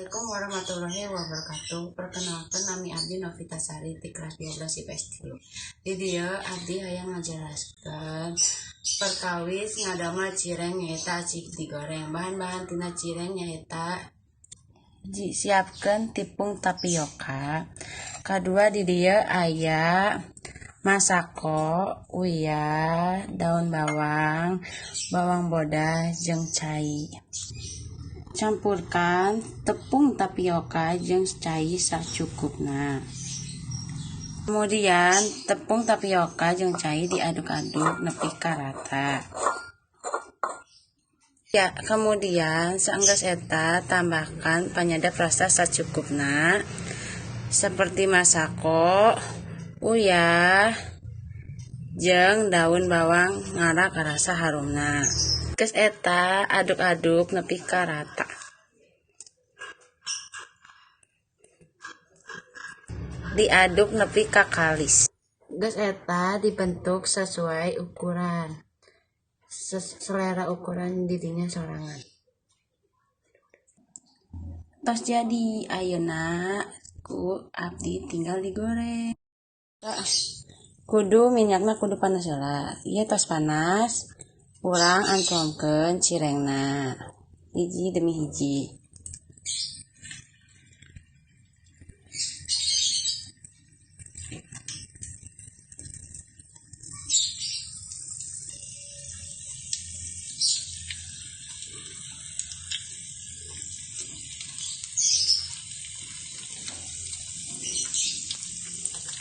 Assalamualaikum warahmatullahi wabarakatuh. Perkenalkan, nami abdi Novita Sari di kelas 12 IPS 3. Di dieu abdi hayang ngajelaskeun perkawis ngadamel cireng, nyaeta aci digoreng. Bahan-bahan tina cireng nyaeta: hiji, siapkeun tepung tapioka. Kadua, di dieu aya masako, uyah, daun bawang, bawang bodas, jeung cai. Campurkan tepung tapioka jeung cai sacukupna. Kemudian tepung tapioka jeung cai diaduk-aduk nepi ka rata. Ya, kemudian saenggeus eta tambahkan penyedap rasa sacukupna seperti masako, uyah, jeung daun bawang ngarah karasa harumna. Geus eta aduk-aduk nepi ka rata. Diaduk nepi ka kalis. Geus eta dibentuk sesuai ukuran. Selera ukuran dirinya sorangan. Tos jadi, ayeuna ku abdi tinggal digoreng. Kudu minyakna kudu panas heula. Ieu tos panas, urang anclongkeun cirengna hiji demi hiji.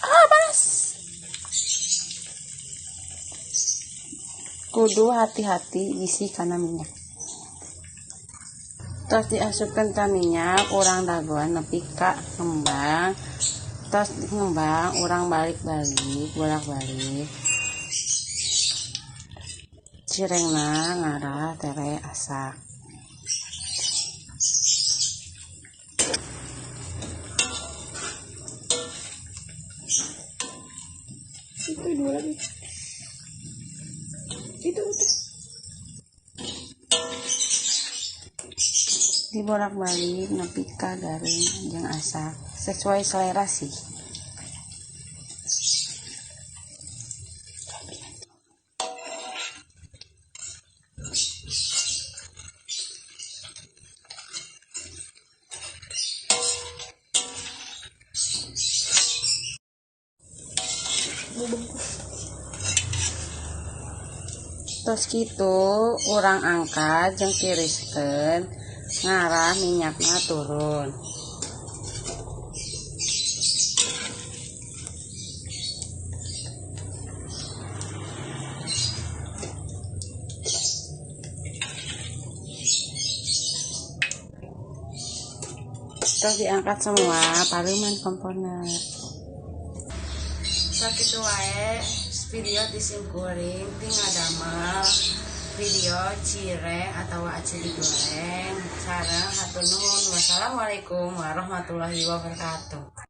Ah, panas. Kudu hati-hati bisi kana minyak. Tos diasupkeun ka minyak, urang dagoan nepi ka ngembang. Tos ngembang, urang balik-balik, bolak-balik. Cirengna ngarah tere asak. Itu dua lagi. Itu udah. Dibolak-balik nepi ka garing jeung asak, sesuai selera sih. Tos kitu urang angkat jeung tiriskeun ngarah minyakna turun. Terus diangkat semua pareuman komporna. Sakitu wae video ti simkuring ti ngadamel video cireng atau aci digoreng. Sareng hatur nuhun. Wassalamualaikum warahmatullahi wabarakatuh.